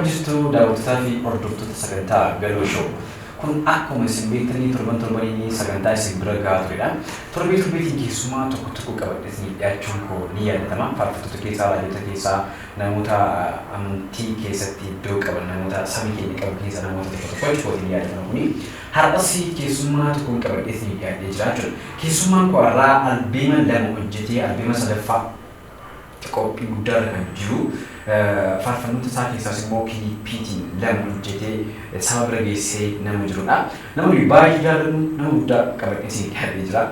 Akkam jirtu, daawwattootaa fi hordoftoota sagantaa Galoo Show? Kun akkuma isin beektanii torban torbaniin sagantaa isin bira gahaa turedha. Torbee torbeetiin keessumaa tokko tokko qabadhee isiniif dhiyaachuun koo ni yaadatama. Faarfattoota keessaa, raajota keessaa, namoota amantii keessatti iddoo qaban, namoota sabni keenya qabu keessaa namoota tokko tokko jechuudha ni yaadatama kuni. Har'as keessummaa tokkoon qabadhee isiniif dhiyaadhee jira jechuudha. Keessummaan koo har'aa albeema lama hojjetee albeema sadaffaa qophii guddaarra kan jiru, faarfannoota isaa keessaas immoo kiliippiitiin lama hojjetee saba bira geessee nama jirudha. Namni baay'ee jaallannu nama guddaa qabadhee isin dhiyaatee jira.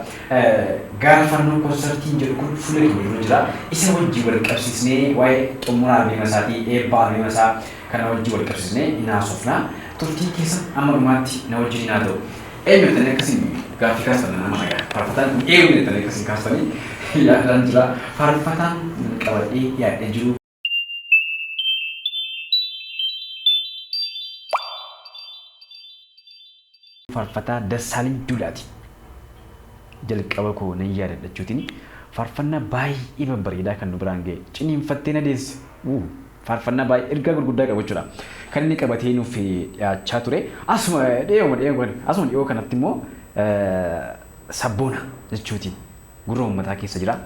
Gaara Fannoo konsartiin jedhu kun fuula keenya dura jira. Isa wajjin wal qabsiisnee waa'ee xumura albeema isaatii, eebba albeema isaa kana wajjin wal qabsiisnee hin haasofna. Turtiin keessan amma dhumaatti na wajjin haa ta'u. Eenyu jettanii akkasiin gaaffii kaastan nama nagaa. Faarfataan kun eenyu jettanii akkasiin kaastanii yaadaan jira. Faarfataan qabadhee dhiyaadhee jiru. Faarfataa Dassaaleny Duulaati. Jalqaba koo nan yaadadha jechuutiin faarfannaa baay'ee babbareedaa kan nu biraan ga'e, "Ciniinfattee na deesse". Faarfannaa baay'ee ergaa gurguddaa qabu jechuudha. Kan inni qabatee nuuf dhiyaachaa ture. Asuma dhiyooma dhiyoo asuma dhiyoo kanatti immoo "Sabboona" jechuutiin gurra uummataa keessa jira.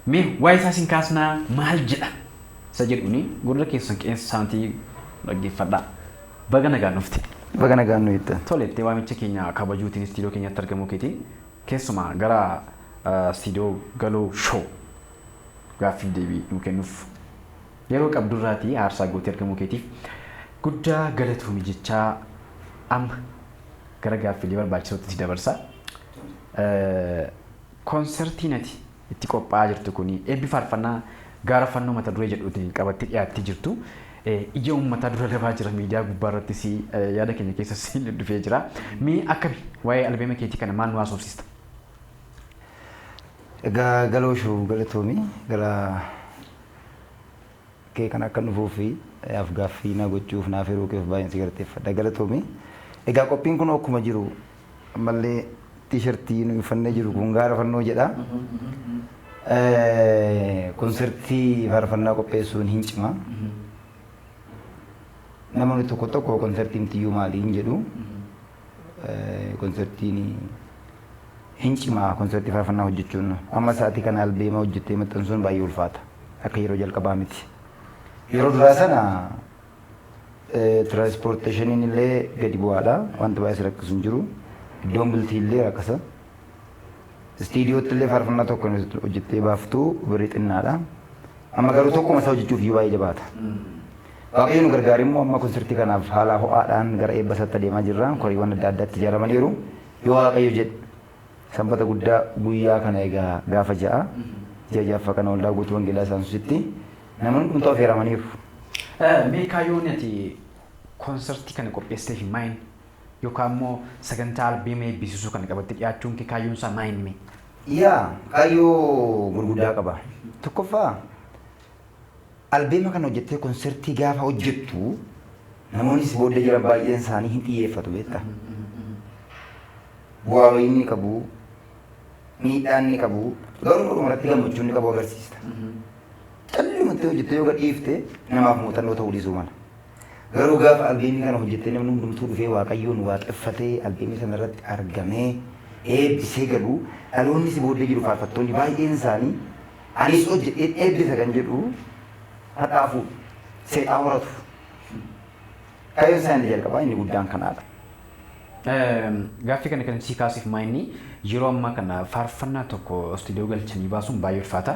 Mee waa'ee isaa isin kaasnaa, maal jedha isa jedhuuni gurra keessan qeensa isaatii dhaggeeffadhaa. Baga nagaan dhufte. Baga nagaan nu eegdan. Tole, itti waamicha keenya kabajuutiin istiidiyoo keenyatti argamuu keetiin, keessumaa gara istiidiyoo Galoo Show gaaffiif deebii nuu kennuuf yeroo qabdurraatii aarsaa gootee argamuu keetiif guddaa galatoomi jechaa, amma gara gaaffiilee barbaachisootti si dabarsa. Koonsertiin ati itti qophaa'aa jirtu kun, eebbi faarfannaa "Gaara Fannoo" mata duree jedhuutiin qabattee dhiyaattee jirtu, ija uummataa dura dabaa jira, miidiyaa gubbaa irrattis yaada keenya keessas dhufee jira. Mee akkami, waa'ee albeema keetii kana maal nu haasofsiista? Egaa Galoo Show, galatoomi, gara kee kan akka dhufuu fi af-gaaffii na gochuuf naaf yeroo keef baay'een si galateeffadha, galatoomi. Egaa qophiin kun akkuma jiru ammallee tiishartii nu uffannee jiru kun "Gaara Fannoo" jedha. Konsertii faarfannaa qopheessuun hin cima. Namoonni tokko tokko konsertiin tiyyuu maalii hin jedhu. Konsertiin hin cimaa, konsertii faarfannaa hojjechuun amma sa'aatii kana albeema hojjettee maxxansuun baay'ee ulfaata. Akka yeroo jalqabaa miti. Yeroo duraa sana tiraanspoorteeshiniin illee gadi bu'aadha. Wanti baay'ee si rakkisu hin jiru. Iddoon bultii illee rakkasa. Istiidiyootti illee faarfannaa tokko hojjettee baaftu birrii xinnaadha. Amma garuu tokkuma isaa hojjechuuf iyyuu baay'ee jabaata. Waaqayyo nu gargaare immoo amma konsertii kanaaf haala ho'aadhaan gara eebba isaatti adeemaa jirra. Koriiwwan adda addaatti ijaaramaniiru. Yoo Waaqayyo jedhe Sanbata guddaa guyyaa kana, egaa gaafa 6 ji'a ja'affaa kana, Waldaa Guutuu Wangeelaa Saansusitti namoonni hundumtuu affeeramaniiru. Mee kaayyoon ati koonsartii kana qopheessiteef maayini? Yookaan immoo sagantaa albeema eebbisiisuu kana qabattee dhiyaachuun kee kaayyoon isaa maayini mee? Yaa, kaayyoo gurguddaa qaba. Tokkoffaa, albeema kana hojjettee konsertii gaafa hojjettu namoonni si booddee jiran baay'een isaanii hin xiyyeeffatu, beektaa. Bu'aa wayii inni qabu, miidhaa inni qabu, garuu dhumarratti gammachuu inni qabu agarsiista. Callumatti hojjettee yoo gadhiifte namaaf muuxannoo ta'uu dhiisuu mala. Garuu gaafa albeemii kana hojjettee namni hundumtuu dhufee Waaqayyoon waaqeffatee, albeemii sana irratti argamee eebbisee galu, dhaloonni si booddee jiru, faarfattoonni baay'een isaanii anis hojjedheen eebbisa kan jedhu hadhaa fuudhu, seexaa horatu. Kaayyoon isaa inni jalqabaa inni guddaan kanaadha. Gaaffii kana kan sii kaasuuf maa, inni yeroo ammaa kana faarfannaa tokko istuudiyoo galchanii baasuun baay'ee ulfaata.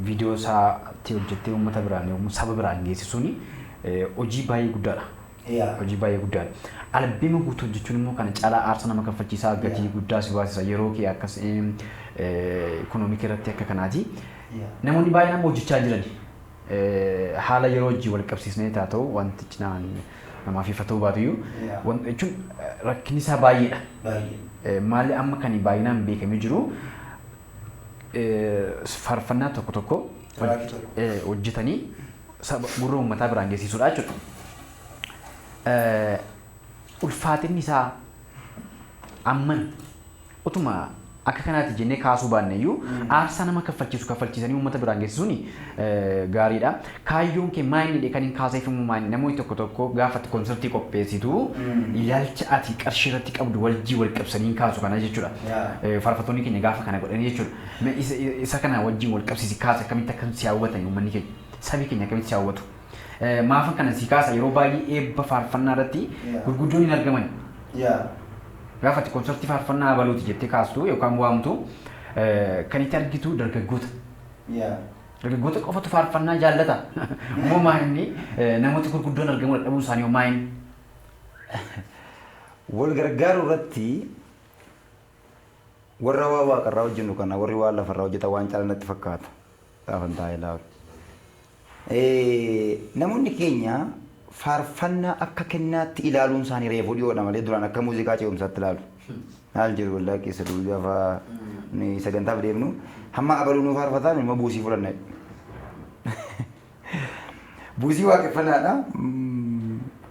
Viidiyoo isaatti hojjettee uummata biraan yommuu saba biraan geessisuun hojii baay'ee guddaadha. Hojii baay'ee guddaadha. Albeema guutuu hojjechuun immoo kana caalaa aarsaa nama kaffalchiisaa, gatii guddaa si baasisa, yeroo kee akkas ikonoomikii irratti akka kanaati. Namoonni baay'een amma hojjechaa jiran haala yeroo hojii wal qabsiisnee haa ta'u, wantichi namaaf ifa ta'uu baatuyyuu, jechuun rakkinni isaa baay'eedha. Maali, amma kan baay'inaan beekamee jiru faarfannaa tokko tokko hojjetanii saba gurra uummataa biraan geessisuudha jechuudha. Ulfaatinni isaa amman utuma Akka kanaatti jennee kaasuu baanne iyyuu aarsaa nama kaffalchiisu kaffalchiisanii uummata biraan geessisuun gaariidha. Kaayyoon kee maayini kan hin kaaseef immoo maayini namoonni tokko tokko gaafa ati konsartii qopheessitu ilaalcha ati qarshii irratti qabdu wajjii wal qabsanii hin kaasu kana jechuudha. Faarfattoonni keenya gaafa kana godhanii jechuudha. Isa kana wajjin wal qabsiisi kaasa akkamitti akka si hawwatan uummanni keenya sabi keenya akkamitti si hawwatu. Maafan kana si kaasa yeroo baay'ee eebba faarfannaa irratti gurguddoon hin argaman. Gaafa ati konsartii faarfannaa abaluuti jettee kaastu yookaan waamtu kan itti argitu dargaggoota. Dargaggoota qofatu faarfannaa jaallata. Immoo maayinni namoota gurguddoon argamuu dadhabuun isaanii maayinni. Wal gargaaruu irratti warra waa waaqarraa hojjennu kana warri waan lafarraa hojjetan waan caalan natti fakkaata. Gaafan taa'ee ilaalu. Namoonni keenya faarfannaa akka kennaatti ilaaluun isaanii reefuu dhiyoodha malee duraan akka muuziqaa ce'umsaatti ilaalu. Maal jedhu waldaa keessa durii gaafa nuyi sagantaaf deemnu hamma abaluu nu faarfataan immoo buusii fudhanna. Buusii waaqeffannaadha.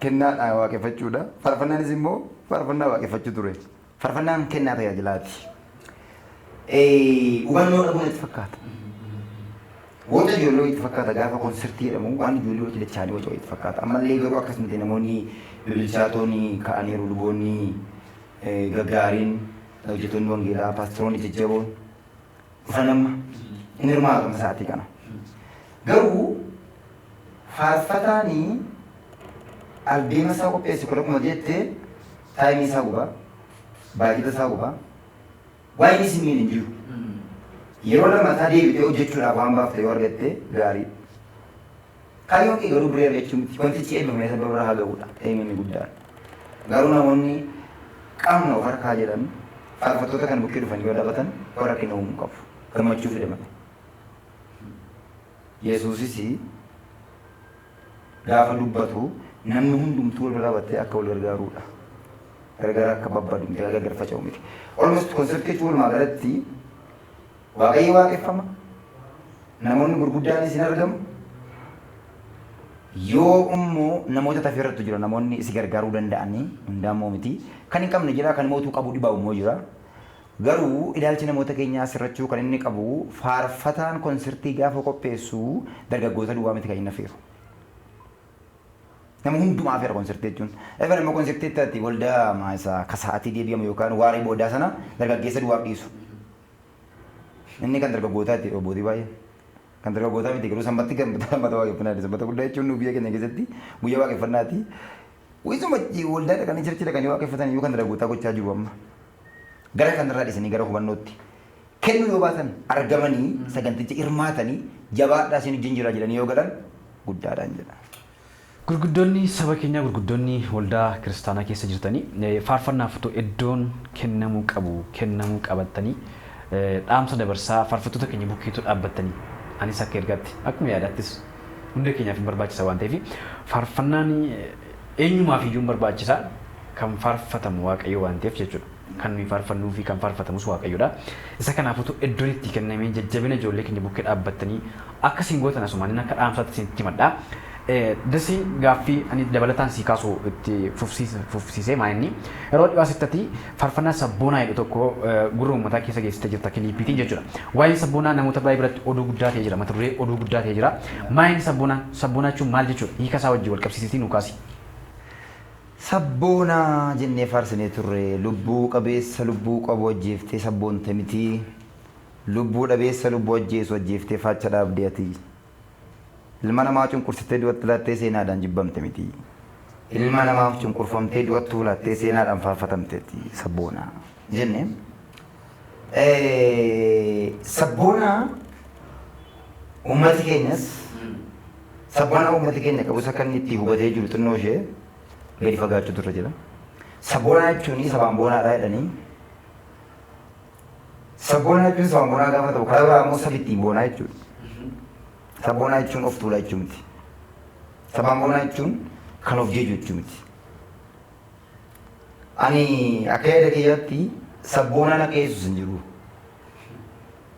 Kennaadha waaqeffachuudha. Faarfannaanis immoo faarfannaa waaqeffachuu ture. Faarfannaan kennaa tajaajilaati. Hubannoo dhabuu natti fakkaata. Wanta ijoollee itti fakkaata gaafa konsertii jedhamu waan ijoollee wajji dachaanii waca itti fakkaata. Ammallee garuu akkas miti namoonni bilchaatonni ka'aniiru luboonni gaggaariin hojjettoonni wangeelaa paasteroonni jajjaboon dhufan amma hin hirmaatu amma sa'aatii kana. Garuu faarfataanii albeema isaa qopheessu kun akkuma jette taayimii isaa guba baajata isaa guba waan inni si miidhe hin jiru. Yeroo lammataa deebitee hojjechuudhaaf waan baafte yoo argatte gaarii. Kaayyoon kee garuu birrii argachuu miti. Wantichi eebbifamee saba bira haa ga'uudha. Eemini guddaan. Garuu namoonni qabna of harkaa jedhan faarfattoota kana bukkee dhufanii yoo dhaabatan warra rakkina uumuu qabu. Gammachuu fide malee. Yesuusis gaafa dubbatu namni hundumtuu wal bira dhaabattee akka wal gargaaruudha. Gargar akka babbadu miti, gargar faca'u miti. Almost konseptii jechuun walumaa galatti Waaqayyo waaqeffama. Namoonni gurguddaanis hin argamu. Yoo immoo namoota tafee irrattu jira namoonni si gargaaruu danda'anii hundaa immoo miti. Kan hin qabne jira kan immoo utuu qabu dhibaa'u immoo jira. Garuu ilaalchi namoota keenyaa sirrachuu kan inni qabu faarfataan konsirtii gaafa qopheessu dargaggoota duwwaa miti kan inni affeeru. Nama hundumaa affeera konsirtii jechuun. Even immoo konsirtii itti waldaa isaa ka sa'aatii deebi'amu yookaan waaree boodaa sana dargaggeessa duwwaaf dhiisu. Inni kan dargaggootaati abbootii baay'een. Kan dargaggootaa miti garuu sanbatti kan sanbata waaqeffannaati. Sanbata guddaa jechuun nu biyya keenya keessatti guyyaa waaqeffannaati. Isuma waldaa dhaqanii church dhaqanii waaqeffatan iyyuu kan dargaggootaa gochaa jiru amma. Gara kanarraa dhiisanii gara hubannootti. Kennuu yoo baatan argamanii saganticha hirmaatanii jabaadhaa isin wajjin jira jedhanii yoo galan guddaadhaan jedha. Gurguddoonni saba keenyaa gurguddoonni waldaa kiristaanaa keessa jirtanii faarfannaaf otoo iddoon kennamuu qabu kennamuu qabattanii dhaamsa dabarsaa faarfattoota keenya bukkeetu dhaabbattanii anis akka ergaatti akkuma yaadaattis hunda keenyaaf hin barbaachisa waan ta'eef faarfannaan eenyumaaf iyyuu hin barbaachisa kan faarfatamu Waaqayyo waan ta'eef jechuudha. Kan nuyi faarfannuu fi kan faarfatamus Waaqayyoodha. Isa kanaaf otoo iddoon itti kennamee jajjabina ijoollee keenya bukkee dhaabbattanii akka isin gootan asumaan akka dhaamsaatti isinitti himadha. Dasiin gaaffii ani dabalataan sii kaasu itti fufsiisee maa inni yeroo dhiyoo asitti ati faarfannaa sabboonaa jedhu tokko gurra uummataa keessa geessitee jirta kiliipiitiin jechuudha. Waa'een sabboonaa namoota baay'ee biratti oduu guddaa ta'ee jira. Mata duree oduu guddaa ta'ee jira. Maa'inni sabboonaa sabboonaa jechuun maal jechuudha? Hiika isaa wajjin wal qabsiisiitii nu kaasi. Sabboonaa jennee faarsinee turre lubbuu qabeessa lubbuu qabu ajjeeftee sabboonte miti. Lubbuu dhabeessa lubbuu ajjeesu ajjeeftee faacha dhaabdee ati. Ilma namaa cunqursitee du'atti laattee seenaadhaan jibbamte miti. Ilma namaaf cunqurfamtee du'atti laattee seenaadhaan faarfatamteeti sabboonaa jenne. Sabboonaa uummati keenyas sabboonaa uummati keenya qabus akka inni itti hubatee jiru xinnoo ishee gadi fagaachuu turre jira. Sabboonaa jechuun sabaan boonaadha jedhanii. Sabboonaa jechuun sabaan boonaa gaafa ta'u karaa biraa immoo sabi ittiin boonaa jechuudha. Sabboonaa jechuun of tuulaa jechuu miti. Sabaan boonaa jechuun kan of jeju jechuu miti. Ani akka yaada kiyyaatti sabboonaan akka Yesuus hin jiru.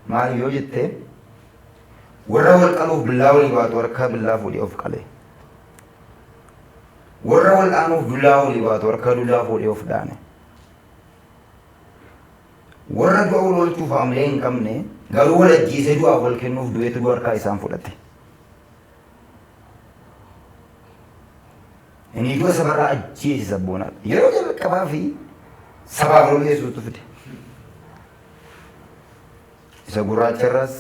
Maaliif yoo jette warra wal qaluuf billaa walii baatu harka billaa fuudhee of qale. Warra wal dhaanuuf dullaa walii baatu harka dullaa fuudhee of dhaane. Warra du'a wal oolchuuf haamlee hin qabne garuu wal ajjeesee du'aaf wal kennuuf du'eetu du'a harkaa isaan fudhate. Inni du'a sabarraa ajjeese sabboonaadha. Yeroo jalqabaa fi sabaaf loluu Yesuustu fide. Isa gurraacharraas,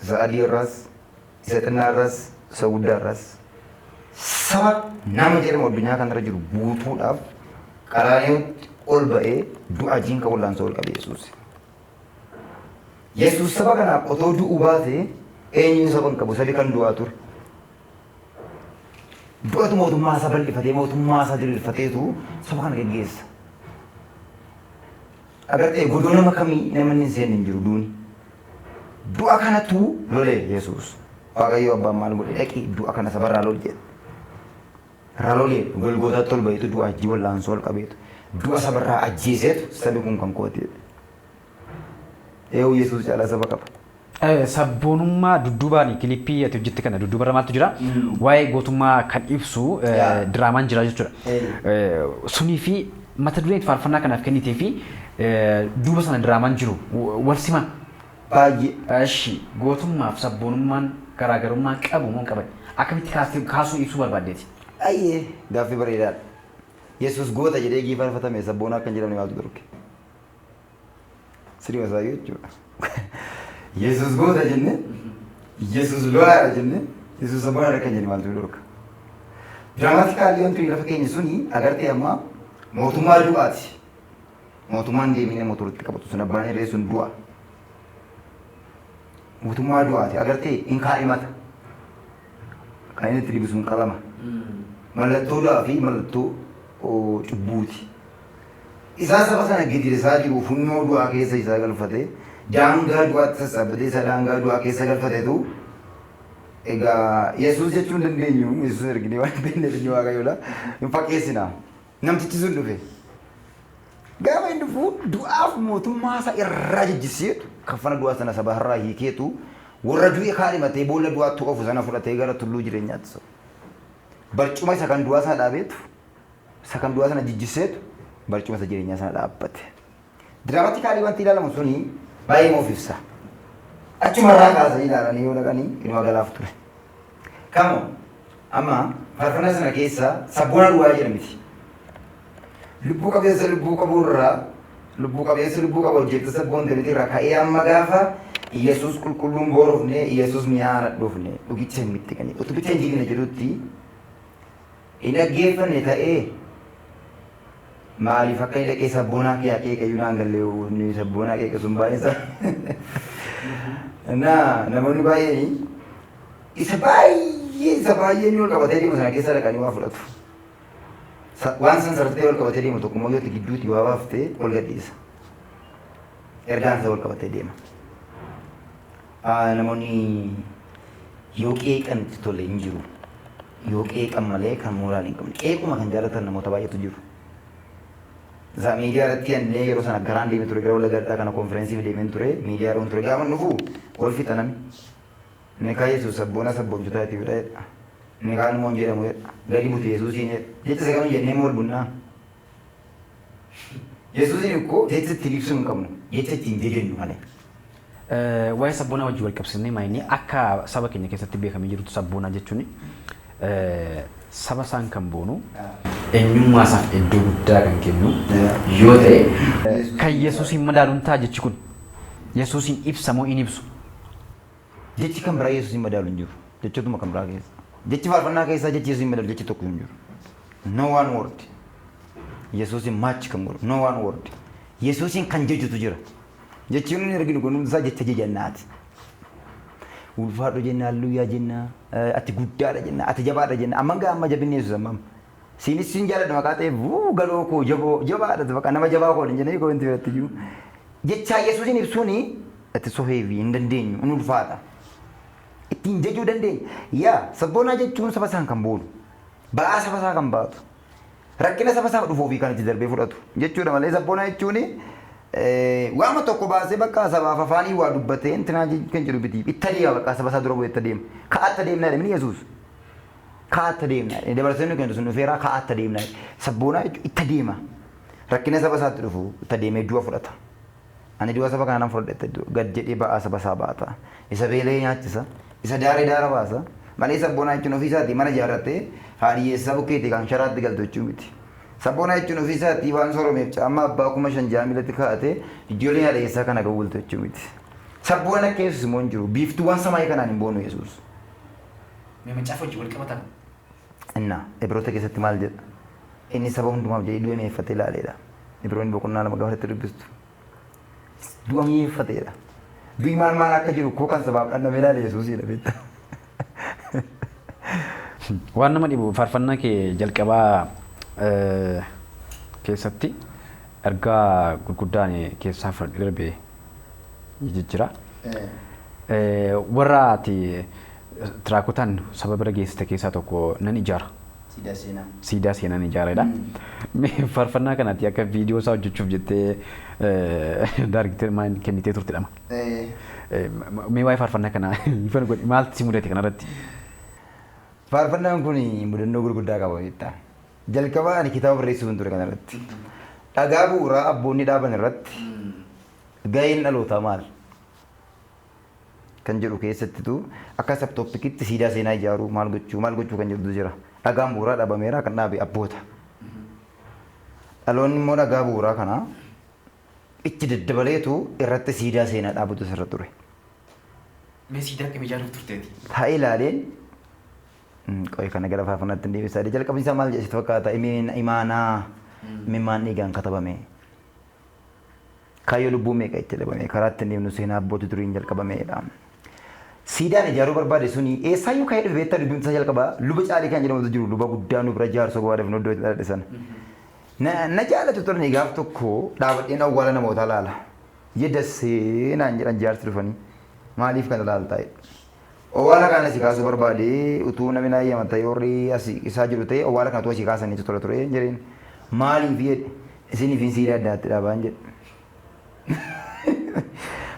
isa adiirraas, isa xinnaarraas, isa guddaarraas saba nama jedhamu addunyaa kanarra jiru guutuudhaaf Qaraaniyootti ol ba'ee du'a jinka wallaansoo ol qabe Yesuus. Yesuus saba kanaaf otoo du'uu baate eenyuun saba hin qabu, sabi kan du'aa ture. Du'atu mootummaa isaa bal'ifatee mootummaa isaa diriirfateetu saba kana geggeessa. Agartee godoo nama kamii namni hin seenne hin jiru duuni. Du'a kanatu lole Yesuus. Waaqayyo abbaan maal godhe? Dhaqii du'a kana sabarraa lol jedhe. Irraa lolee Golgootaatti ol ba'eetu du'a ajji wallaansoo ol qabeetu du'a sabarraa ajjeeseetu sabi kun kan kooti jedhe. Eewu Yesuus caalaa saba qaba. Sabboonummaa dudduubaan kilippii ati hojjette kana dudduubarra maaltu jira? Waa'ee gootummaa kan ibsu diraamaan jira jechuudha. Sunii fi mata dureen faarfannaa kanaaf kennitee fi duuba sana diraamaan jiru wal sima. Baay'ee. Eshi, gootummaaf sabboonummaan garaagarummaa qabu moo hin qaban? Akkamitti kaastee kaasuu ibsuu barbaaddeeti? Baay'ee gaaffii bareedaadha. Yesuus goota jedhee eegii faarfatame sabboonaa akka hin jedhamne maaltu dhorke? Sirima isaa jechuudha. Yesuus goota jenne, Yesuus lolaadha jenne, Yesuus sabboonaadha kan jenne maaltu dhorka? Diraamaatikaalii wanti lafa keenya suni agartee amma mootummaa du'aati. Mootummaan deemee namoota walitti qabatu sun abbaan irree sun du'a. Mootummaa du'aati. Agartee hin kaadhimata. Kan inni itti dibu sun qalama. Mallattoo du'aa fi mallattoo cubbuuti. Isaa saba sana gidirsaa jiru funyoo du'aa keessa isaa galfate, daangaa du'aatti sassaabbatee isa daangaa du'aa keessa galfatetu egaa Yesuus jechuu hin dandeenyu. Yesuus arginee waan hin beekneef inni Waaqayyoodha. Hin fakkeessina. Namtichi sun dhufe. Gaafa inni dhufu du'aaf mootummaa isaa irraa jijjisiitu kafana du'aa sana saba irraa hiikeetu warra du'e kaadhimatee boolla du'aatti ofu sana fudhatee gara tulluu jireenyaatti sobe. Barcuma isa kan du'aa sana dhaabeetu isa kan du'aa sana jijjiseetu barcuma isa jireenyaa sana dhaabbate. Diraamatikaalii wanti ilaalamu suni baay'ee of ibsa. Achuma irraa kaasanii ilaalanii yoo dhaqanii inuma galaaf ture. Kamo amma faarfannaa sana keessa sabboona duwwaa jedha miti. Lubbuu qabeessa lubbuu qabu irraa lubbuu qabeessa lubbuu qabu hojjette sabboonte miti irraa ka'ee amma gaafa Iyyasuus qulqulluun boorofne, Iyyasuus mi'aan hadhoofne, dhugicha hin mittiqani utubicha hin jigne jedhutti hin dhaggeeffanne ta'ee maaliif akka inni dhaqee sabboonaa kee akeekayyuu naan galle, inni sabboonaa qeeqa sun baay'ee isaa. Na namoonni baay'een isa baay'ee inni ol qabatee deemu sana keessa dhaqanii waa fudhatu. Waan san sarartee ol qabatee deemu tokko immoo yoo itti gidduutti waa baaftee ol gadhiisa. Ergaan isaa ol qabatee deema. Namoonni yoo qeeqan itti tole hin jiru. Yoo qeeqan malee kan moral hin qabne. Qeequma kan jaallatan namoota baay'eetu jiru. Isaa miidiyaa irratti annee yeroo sana garaan deemee ture, gara Wallaggaa kana konferensiif deemeen ture, miidiyaa irra ture, gaafa dhufu wal fixa namni. Inni kaan Yesuus sabboonaa sabboontotaa itti fida jedha. Inni kaan immoo hin jedhamu jedha. Gadi buti Yesuusiin jedha. Jecha isa kamiin jennee immoo wal bunnaa? Yesuusiin ikkoo jecha ittiin ibsuu hin qabnu. Jecha ittiin jajannu malee. Waa'ee sabboonaa wajjin wal qabsiisnee maayinni akka saba keenya keessatti beekamee jirutti sabboonaa jechuun saba isaan kan boonu, eenyummaa isaaf iddoo guddaa kan kennu yoo ta'e, kan Yesuusiin madaaluun ta'a jechi kun Yesuusiin ibsa moo hin ibsu? Jechi kan biraa Yesuusiin madaalu hin jiru. Jechootuma kan biraa keessa. Jechi faarfannaa keessaa jechi Yesuusiin madaalu jechi tokko hin jiru. No one word. Yesuusiin match kan godhu. No one word. Yesuusiin kan jechutu jira. Jechi nuyi arginu kun hundisaa jecha jajannaati. Ulfaadhu jenna, halluyyaa jenna, ati guddaadha jenna, ati jabaadha jenna. Amma gaa amma jabinni Yesuus ammam. Siinis siin jaalladha maqaa ta'eef wuu galoo koo jaboo jabaadha bakka nama jabaa koo hin jennee koo wanti biratti jiru. Jecha Yesuusiin ibsuuni itti so heavy hin dandeenyu, hin ulfaata. Ittiin jajuu dandeenya. Yaa sabboonaa jechuun saba isaan kan boonu, ba'aa saba isaa kan baatu, rakkina saba isaaf dhufu ofii kan itti darbee fudhatu jechuudha malee sabboonaa jechuun waama tokko baasee bakka sabaaf afaanii waa dubbatee intinaa kan jedhu miti. Itti adeema, bakka saba isaa dura bu'ee itti adeema. Ka'aatti adeemnaa jedhamini Yesuus. Ka'aatti adeemnaa jedhanii dabarsee nu kennu sun dhufeeraa, ka'aatti adeemnaa jedhe. Sabboonaa jechuun itti adeema. Rakkina saba isaatti dhufu itti adeemee du'a fudhata. Ani du'a saba kanaa nan fudhadha gad jedhee ba'aa saba isaa baata. Isa beela'ee nyaachisa. Isa daaree daara baasa. Malee sabboonaa jechuun ofii isaatii mana ijaarratee haadha hiyyeessaa bukkeetii kan sharaatti galtu jechuu miti. Sabboonaa jechuun ofii isaatii waan soromeef caammaa abbaa 5,000 6 miilatti kaa'atee ijoolleen haadha hiyyeessaa kana gawwultu jechuu miti. Sabboonaan akka Yesuus immoo hin jiru. Biiftuuwwan samaayii kanaan hin boonu Yesuus. Mee macaafa wajjin wal qabata kun? Inna Ibroota keessatti maal jedha? Inni saba hundumaaf jedhee du'a mi'eeffatee ilaaleedha. Ibroonni boqonnaa 2 gaafa itti dubbistu. Du'a mi'eeffateedha. Du'i maal maal akka jiru koo kan sabaaf dhandhame ilaale Yesuusiidha beektaa. Waan nama dhibu faarfannaa kee jalqabaa keessatti ergaa gurguddaan keessaa fudhadhee darbe jijjiira. Warra ati tiraakotaan saba bira geessite keessaa tokko nan ijaara. Siidaa seenaa. Siidaa seenaa nan ijaareedha. Mee faarfannaa kanatti akka viidiyoo isaa hojjechuuf jettee daarikteer maal kennitee turtedhama. Mee waa'ee faarfannaa kanaa ifa nu godhi, maaltu si mudate kanarratti? Faarfannaan kun mudannoo gurguddaa qaba beektaa. Jalqaba ani kitaaba barreessuuf ture kanarratti. Dhagaa bu'uuraa abboonni dhaaban irratti gaheen dhalootaa maal? Kan jedhu keessattitu akka sabtooppikitti siidaa seenaa ijaaruu maal gochuu maal gochuu kan jedhutu jira. Dhagaan bu'uuraa dhaabameera, kan dhaabe abboota. Dhaloonni immoo dhagaa bu'uuraa kana itti daddabaleetu irratti siidaa seenaa dhaabutu sirra ture. Mee siidaa akkamii ijaaruuf turteeti? Taa'ee ilaaleen qo'ee kana gara faarfannaatti hin deebisaa. Jalqabni isaa maal jedhe sitti fakkaata? Imaanaa imimmaan dhiigaan katabame. Kaayyoo lubbuu meeqa itti dhabame, karaa ittiin deemnu seenaa abbootii duriin jalqabameedha. Siidaan ijaaruu barbaade suni eessaayyuu ka'ee dhufe beektaa? Dubbiin isaa jalqabaa luba Caalii kan jedhamutu jiru, luba guddaa nu bira Jaarsoo gobaa dafnoo iddoo itti dhaladhe sana. Na jaalatu turani. Gaaf tokko dhaabadheen awwaala namootaa laala. Yedda seenaan jedhan jaarsi dhufanii, maaliif kana laaltaa jedhu. Owwaala kana asii kaasuu barbaade, utuu namni na eeyyama ta'e, warri asii isaa jiru ta'e, owwaala kana utuu asii kaasaniitu tola ture jedheen. Maaliif jedhe. Isiniif siidaa addaatti dhaabaan jedhe.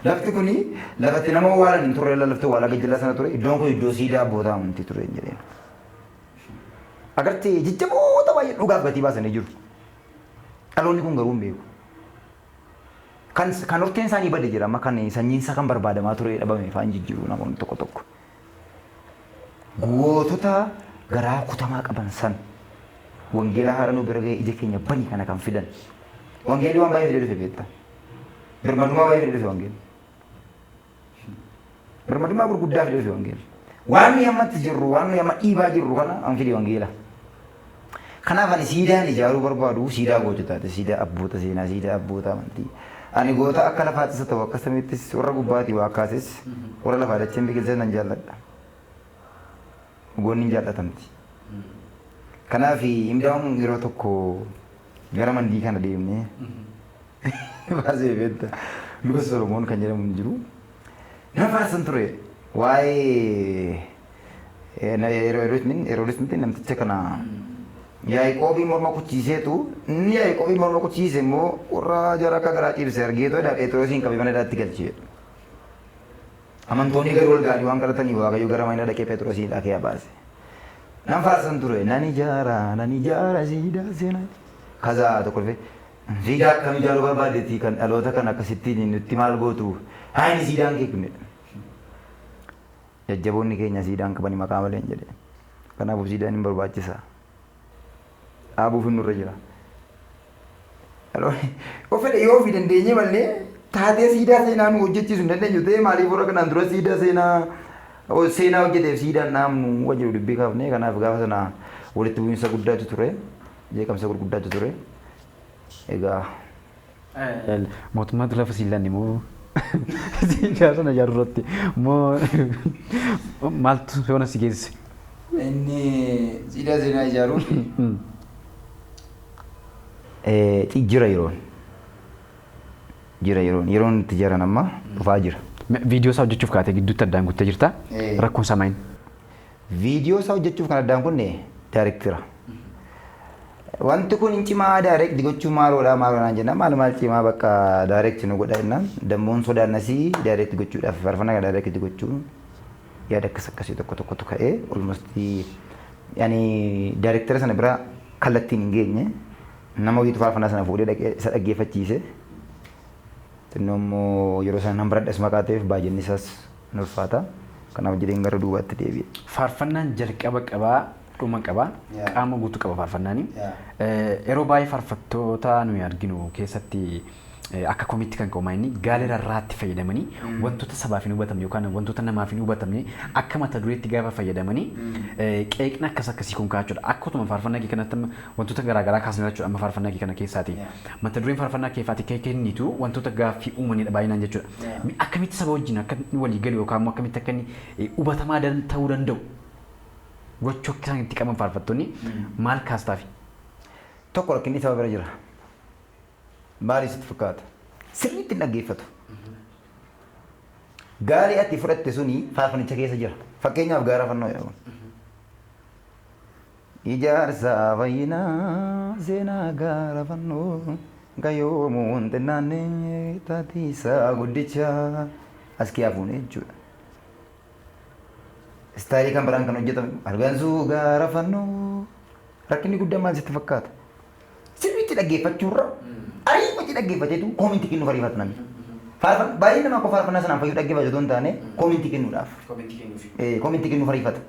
Lafti kuni lafatti nama owwaalan hin turre, lafti owwaalaa gajjallaa sana ture, iddoon kun iddoo siidaa abboota amantii ture jedheen. Agartee, jajjaboota baay'ee dhugaaf gatii baasanii jiru. Dhaloonni kun garuu hin beeku. Kan horteen isaanii bade jira, amma kan sanyiin isaa kan barbaadamaa ture dhabame fa'aan jijjiiru namoonni tokko tokko. Gootota garaa kutamaa qaban san wangeela haara nu bira ga'e ija keenya bani kana kan fidan. Wangeelli waan baay'ee fidee dhufe beektaa. Birmadummaa baay'ee fidee dhufe wangeelli. Birmadummaa gurguddaa fidee dhufe wangeelli. Waan nuyi ammatti jirru, waan nuyi amma dhiibaa jirru kana an fide wangeela. Kanaaf ani siidaan ijaaruu barbaadu siidaa goototaati, siidaa abboota seenaa, siidaa abboota amantii. Ani goota akka lafaattis haa ta'u akka samiittis, warra gubbaatii waa kaases, warra lafaa dacheen biqilches nan jaalladha. Goonni hin jaallatamti. Kanaaf imdaa'uun yeroo tokko gara mandii kana deemnee baasee beekta. Luba Solomoon kan jedhamu hin jiru. Nama faarsan ture. Waa'ee Heroodis miti, namticha kana Yaaqoobii morma kuchiiseetu, inni Yaaqoobii morma kuchiise immoo warra jara akka garaa ciibse argeetu Phexrosiin qabee mana hidhaatti galchee. Amantoonni garuu wal ga'anii waan kadhataniif Waaqayyo gara mana dhaqee Phexrosiin dhakee baase. Nan faarsan ture, nan ijaara, nan ijaara siidaa seenaa. Kazaa tokko dhufe, siidaa akkam ijaaruu barbaadeeti, kan dhaloota kan akkasittiin nutti maal gootu, haa inni siidaan kee kunnedha. Jajjaboonni keenya siidaan qabani maqaa malee hin jedhe. Kanaafuu siidaan hin barbaachisa. Dhaabuuf nurra jira. Of fedhe yoo ofii dandeenye malee taatee siidaa seenaa nu hojjechiisu hin dandeenyu ta'e, maaliif warra kanaan dura siidaa seenaa hojjeteef siidaan dhaabnu waan jedhu dubbii kaafne. Kanaaf gaafa sana walitti bu'iinsa guddaatu ture, jeeqamsa gurguddaatu ture. Egaa. Mootummaatu lafa siin laanne moo siidaa sana ijaaruu irratti moo maaltu yoona si geesse? Inni siidaa seenaa ijaaruuf jira yeroon. Jira yeroon. Yeroon itti ijaaran amma dhufaa jira. Viidiyoo isaa hojjechuuf kaatee gidduutti addaan kuttee jirta. Rakkoon isaa maal? Viidiyoo isaa hojjechuuf kan addaan kunne daayirektira. Wanti kun hin cimaa, direct gochuu maaloodha maaloodhaan jenna, maal maal cimaa, bakka direct nu godha jennaan dammoon sodaannasii direct gochuudhaaf, faarfannaa kana direct gochuun yaada akkas akkasii tokko tokkotu ka'ee, almost yani daayirektara sana bira kallattiin hin geenye. Nama hojiitu faarfannaa sana fuudhee dhaqee isa dhaggeeffachiise. Xinnoo immoo yeroo sana nan baradhas maqaa ta'eef baay'inni isaas ni ulfaata. Kanaaf jedheen gara duubaatti deebi'e. Faarfannaan jalqaba qabaa, dhuma qabaa, qaama guutuu qaba faarfannaani. Yeroo baay'ee faarfattoota nuyi arginu keessatti akka komiitti kan ka'u inni gaalee rarraatti fayyadamanii wantoota sabaaf hin hubatamne yookaan wantoota namaaf hin hubatamne akka mata dureetti gaafa fayyadamanii qeeqna akkas akkasii kun kaachuudha. Akkatuma faarfannaa kee kanatti wantoota garaagaraa kaasnee jechuudha amma faarfannaa kee kana keessaati. Mata dureen faarfannaa keefaati kee kennitu wantoota gaaffii uumanidha baay'inaan jechuudha. Akkamitti saba wajjin akka inni walii galu yookaan immoo akkamitti akka inni hubatamaa ta'uu danda'u gochuu akka isaan itti qaban faarfattoonni maal kaastaafi? Tokko rakkinni saba bira jira. Maaliif sitti fakkaata? Sirriitti hin dhaggeeffatu. Gaarii ati fudhatte suni faarfannicha keessa jira. Fakkeenyaaf gaara fannoo jedhamu. Ijaarsa fayyinaa seenaa gaara fannoo gayoomuu hin xinnaanne taatiisa guddicha as kee hafuune jechuudha. Style kan biraan kan hojjetame argansuu gaara fannoo rakkinni guddaan maal sitti fakkaata? Sirriitti dhaggeeffachuurra ariifatti dhaggeeffateetu comment kennuuf ariifata namni. Baay'een namaa akka faarfannaa sanaan fayyuu dhaggeeffatu otoo hin taane comment kennuudhaaf. Comment kennuuf ariifata.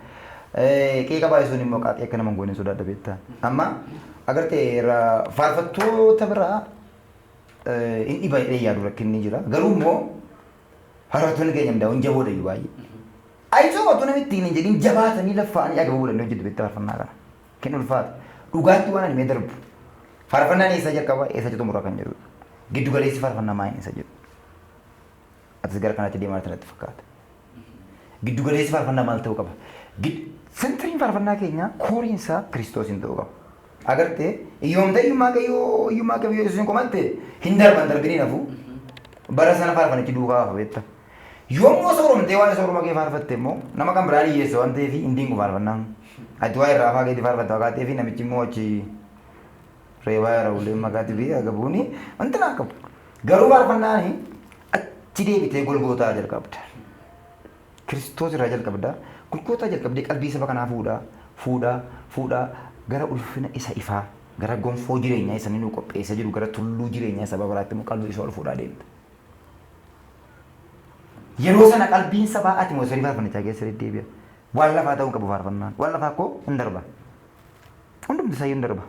Qeeqa baay'isuun immoo qaaqee akka nama hin goone sodaadha beektaa. Amma agartee faarfattoota biraa hin dhiba jedhee yaadu rakkinni jira. Garuu immoo faarfattoonni keenya hundaa jaboodha iyyuu baay'ee. Ayisoo otoo namni ittiin hin jedhin jabaatanii laffa'anii aga bu'uudhaan hojjetu beektaa faarfannaa kana. Kan ulfaata. Dhugaatti waan ani mee darbu. Faarfannaan eessa jalqaba eessa xumura kan jedhudha. Giddu galeessi faarfannaa maal isa jedhu. Atis gara kanatti deemaa jirti natti fakkaata. Giddu galeessi faarfannaa maal ta'uu qaba? Centeriin faarfannaa keenyaa coreiin isaa Kiristoosiin ta'uu qaba. Agartee hiyyoomtee hiyyummaa kee yoo hiyyummaa kee yoo Yesuusin komatte hin darban darbiniin hafu bara sana faarfannichi duukaa hafa beekta. Yommuu sooromtee waan sooroma kee faarfatte immoo nama kan biraan hiyyeessa waan ta'eef hin dinqu faarfannaan. Ati waa irraa afaa keetii faarfatta maqaa ta'eef namichi immoo achi reebaa jira ulee maqaatti fi agabuuni wanti naa qabu. Garuu faarfannaan achi deebitee Golgootaa jalqabda. Kiristoos irraa jalqabda. Golgootaa jalqabdee qalbii saba kanaa fuudhaa, fuudhaa, fuudhaa gara ulfina isa ifaa, gara gonfoo jireenyaa isa inni nuu qopheessa jiru, gara tulluu jireenyaa saba biraatti immoo qalbii isa ol fuudhaa deemta. Yeroo sana qalbiin sabaa atmosphere faarfannichaa keessa deddeebi'a. Waan lafaa ta'uu qabu faarfannaan. Waan lafaa koo hin darba. Hundumti isaa hin darba.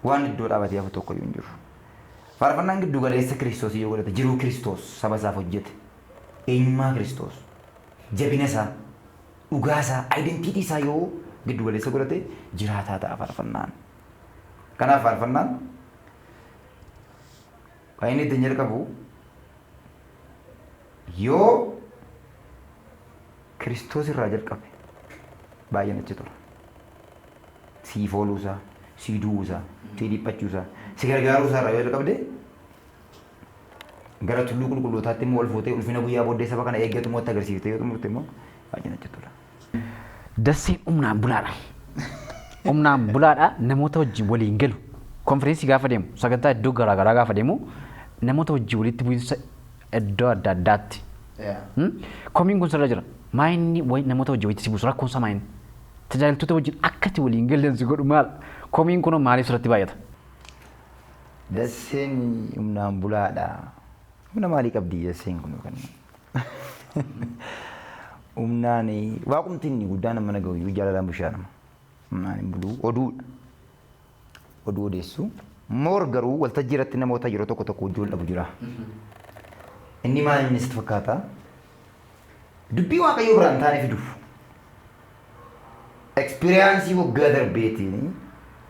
Waan iddoo dhaabatee hafu tokko iyyuu hin jiru. Faarfannaan giddu galeessa Kiristoos yoo godhate jiruu Kiristoos saba isaaf hojjete. Eenyummaa Kiristoos, jabina isaa, dhugaa isaa, identity isaa yoo giddu galeessa godhate jiraataa ta'a faarfannaan. Kanaaf faarfannaan kan inni ittiin jalqabu yoo Kiristoos irraa jalqabe baay'ee natti tola. Sii fooluusaa, sii du'uusaa, sii dhiphachuusaa, si gargaaruusaa irraa yoo jalqabde gara tulluu qulqullootaatti immoo ol fuutee ulfina guyyaa booddee saba kana eeggatu immoo itti agarsiiftee yoo xumurte immoo baay'ee natti tola. Dasseen humnaan bulaadha. Humnaan bulaadha namoota wajjin waliin galu. Konfereensii gaafa deemu sagantaa iddoo garaagaraa gaafa deemu namoota wajjin walitti bu'iinsa iddoo adda addaatti. Komiin kun sirra jira. Maayinni namoota wajjin walitti si buusu rakkoon isaa maayinni? Tajaajiltoota wajjin akka itti waliin galan si godhu maal? Komiin kun maaliif sirratti baay'ata? Dasseen humnaan bulaadha. Humna maalii qabdi dasseen kun kan? Humnaan waaqumti inni guddaan amma na ga'u iyyuu jaalalaan bushaanama. Humnaan hin buluu oduudha. Oduu odeessu. Moor garuu waltajjii irratti namoota yeroo tokko tokko wajjin wal dhabu jira. Inni maal inni sitti fakkaata? Dubbii Waaqayyoo biraan taane fiduuf. Experience waggaa darbeetiin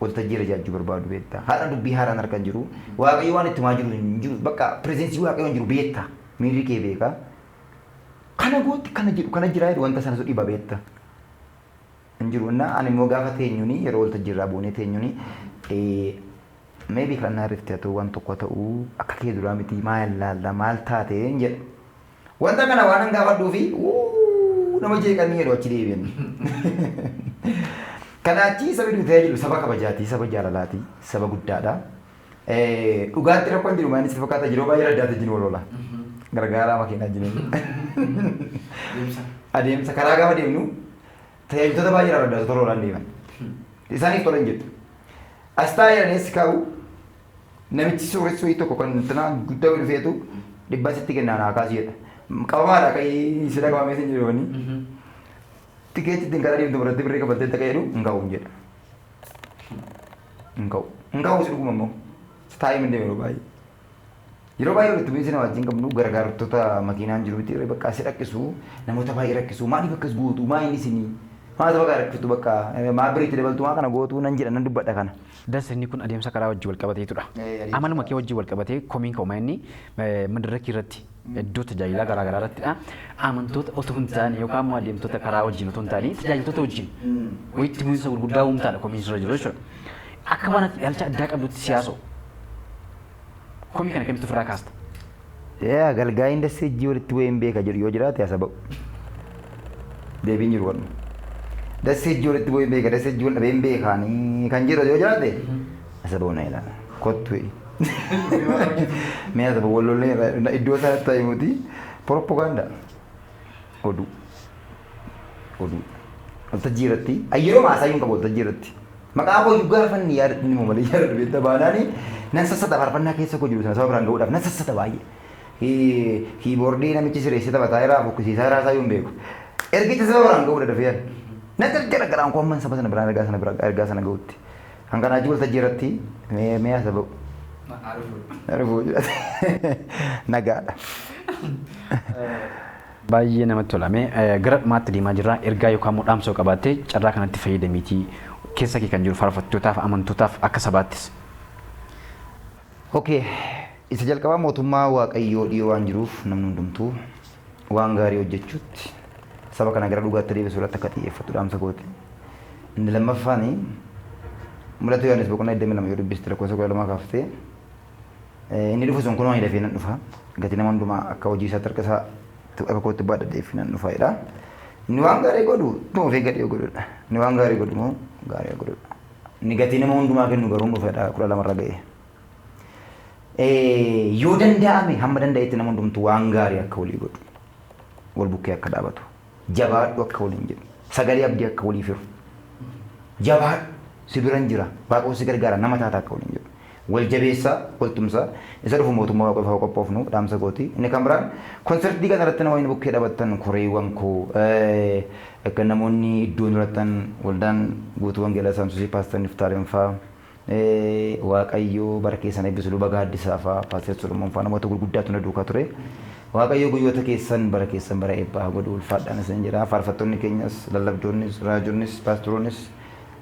waltajjii irra jaajjuu barbaadu beektaa. Haadha dubbii haaraan harka hin jiru. Waaqayyo waan itti himaa jiru hin jiru. Bakka presence Waaqayyoo hin jiru beektaa. Miirri kee beekaa. Kana gootti kana jedhu kana jiraa jedhu wanta sana su dhiba beektaa. Hin jiru. Innaa ani immoo gaafa teenyuni yeroo waltajjii irraa buunee teenyuni maybe kan naa rifte haa ta'u waan tokko ta'u akka kee duraa miti maal laalla maal taate hin jedhu. Wanta kana waan an gaafadhuu fi nama jeeqanii jedhu achi deebi'an. Kana achi saba nuti tajaajilu saba kabajaati, saba jaalalaati, saba guddaadha. Dhugaatti rakkoon jiru maal sitti fakkaata yeroo baay'ee raddaata jiru wal oola. Gargaaraa makiinaa jiru. Adeemsa karaa gaafa deemnu tajaajiltoota baay'ee raddaata tola oolaan deeman. Isaaniif tola hin jettu. As taa'ee jedhanii kaa'u namichi sooressi wayii tokko kan tinaa guddaa dhufeetu Dhibba sitti kennaa naa kaasii jedha. Qabamaadha ka'ii sila qabamee sin jedhu. Tikeetti ittiin karaa deemtu biratti birrii kafaltee akka jedhu hin ka'u jedha. Hin ka'u. Hin ka'u si dhuguma immoo. Taa'ee hin deemu yeroo baay'ee. Yeroo baay'ee walitti bu'iinsi nama wajjin qabnu gargaartota makiinaan jiruuti bakka si rakkisu, namoota baay'ee rakkisu, maaliif akkas gootu, maa inni isinii maal bakka rakkistu, bakka maa biriitti dabaltu, maa kana gootu nan jedha, nan dubbadha kana. Dansa, inni kun adeemsa karaa wajjin wal qabateetudha. Amaluma kee wajjin wal qabatee komiin ka'uma inni madarrakii irratti, iddoo tajaajilaa garaa garaa irrattidha. Amantoota otoo hin taane yookaan immoo adeemtota karaa wajjin otoo hin taane tajaajiltoota wajjin walitti bu'iinsa gurguddaa uumtaadha komiin sirra jiru jechuudha. Akka waan ati ilaalcha addaa qabdutti siyaasoo. Komii kana kamitti ofirraa kaasta? Yaa galgaa'iin dassee ijji walitti bu'ee hin beeka jedhu yoo jiraate asa ba'u. Deebiin jiru kanuma. Dassee ijji walitti bu'ee hin beeka, dassee ijji wal dhabee hin beekaanii kan jedhu yoo jiraate asa ba'u na ilaala. Kottu. Mee asa ba'u, wal lollee iddoo isaatti ta'imuuti propaganda oduu. Oduu. Waltajjii irratti yeroo maasaa hin qabu waltajjii irratti. Maqaa koo gaafa inni yaadadhu immoo malee yaadadhu beektaa baanaani nan sassata, faarfannaa keessa koo jiru sana saba biraan gahuudhaaf nan sassata baay'ee. Kiiboordii namichi sireessee taphataa jiraa fokkisiisaa jiraa isaa hin beeku. Ergicha saba biraan gahuudha dafee yaadu. Nan jarjara garaan koo amman saba sana biraan ergaa sana gahutti. Kan kanaa jiru waltajjii irratti mee asa ba'u. Arifuu nagaadha. Baay'ee namatti tola. Mee gara dhumaatti deemaa jirra. Ergaa yookaan immoo dhaamsa yoo qabaatte carraa kanatti fayyadamiitii keessa kee kan jiru faarfattootaaf, amantootaaf, akka sabaattis. Okay. Isa jalqabaa, mootummaa Waaqayyoo dhiyoo waan jiruuf namni hundumtuu waan gaarii hojjechuutti, saba kana gara dhugaatti deebisuu irratti akka xiyyeeffatu dhaamsa kooti. Inni lammaffaan, Mul'ata Yohaannis boqonnaa 22 yoo dubbiste lakkoofsa 12 kaaftee, inni dhufu sun kunoo ani dafee nan dhufa, gatii nama hundumaa akka hojii isaatti harka isaa akka kootti baadhadheef nan dhufa jedha. Inni waan gaarii godhu ittuma ofii gadhee godhudha. Inni waan gaarii godhu immoo gaarii godhudha. Inni gatii nama hundumaa kennu garuu hin dhufedha 12 irra ga'e. Yoo danda'ame hamma danda'etti nama hundumtuu waan gaarii akka walii godhu, wal bukkee akka dhaabatu, jabaadhu akka waliin jedhu, sagalee abdii akka walii firu, jabaadhu, si biran jira, Waaqoo si gargaara, nama taata akka waliin jedhu. Wal jabeessaa, wal tumsaa, isa dhufu mootummaa Waaqoo qophoofnu dhaamsa kooti. Inni kan biraan, konsertii kana irratti namoonni bukkee dhaabatan, koreewwan koo, akka namoonni iddoo durattan, waldaan guutuu wangeelaa Saamsusii, Paastar Niftaaleen fa'aa, Waaqayyo bara keessan eebbisu, Luba Gaaddisaa fa'aa, Paaster Solomoon fa'aa, namoota gurguddaatu na duukaa ture. Waaqayyo guyyoota keessan, bara keessan bara eebbaa haa godhu, ulfaadhaan isin jedha. Faarfattoonni keenyas, lallabdoonnis, raajonnis, paasteroonnis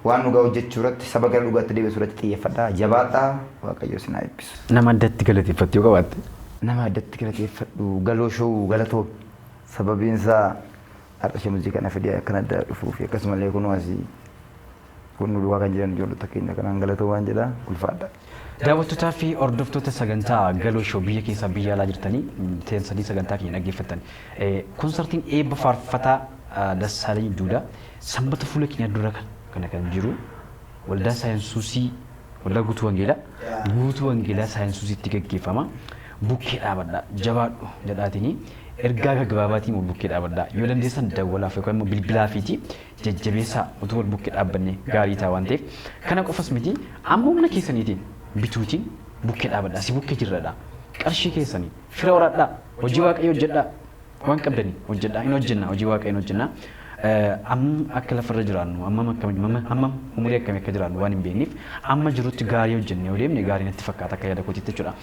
waan dhugaa hojjechuu irratti, saba gara dhugaatti deebisuu irratti xiyyeeffadhaa. Jabaadhaa, Waaqayyo isin haa eebbisu. Nama addatti galateeffattu yoo qabaatte. Nama addatti galateeffadhu, Galoo Showuu galatoo, sababiin isaa har'a ishee muuziqaa na fidee akkan adda dhufuu fi akkasumallee kunoo asii kun nu duukaa kan jiran ijoollota keenya kanaan galatoo waan jedha, ulfaadha. Daawwattootaa fi hordoftoota sagantaa Galoo Show biyya keessaa biyya alaa jirtanii teessanii sagantaa keenya dhaggeeffattan. Konsartiin eebba faarfataa Dassaalany Duudaa sanbata fuula keenya dura kana kan jiru waldaa saayinsuusii, waldaa guutuu wangeelaa saayinsuusiitti gaggeeffama. Bukkee dhaabadhaa, jabaadhu jedhaatiin ergaa gaggabaabaatiin wal bukkee dhaabadhaa. Yoo dandeessan dawwalaaf yookaan immoo bilbilaafiiti jajjabeessaa. Utuu wal bukkee dhaabbanne gaarii ta'a waan ta'eef, kana qofas miti, amma humna keessaniitiin bituutiin bukkee dhaabadhaa, si bukkee jirradha. Qarshii keessanii fira horadhaa, hojii Waaqayyoo hojjedhaa, waan qabdanii hojjedhaa, hin hojjenna, hojii Waaqayyoo hin hojjenna. Amma akka lafarra jiraannu, ammam akka hammam umurii akkamii akka jiraannu waan hin beekneef, amma jirutti gaarii hojjennee yoo deemne gaarii natti fakkaata akka yaada kootiitti jechuudha.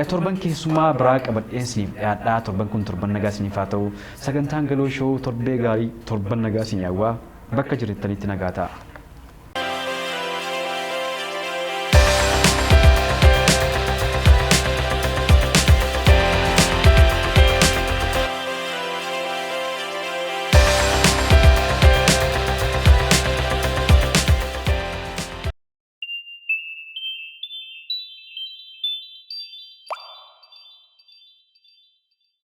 Torban keessummaa biraa qabadheen isiniif dhiyaadhaa. Torban kun torban nagaa isiniif haa ta'u. Sagantaan Galoo Show torbee gaarii, torban nagaa isin yaawwaa, bakka jirtanitti nagaa ta'a.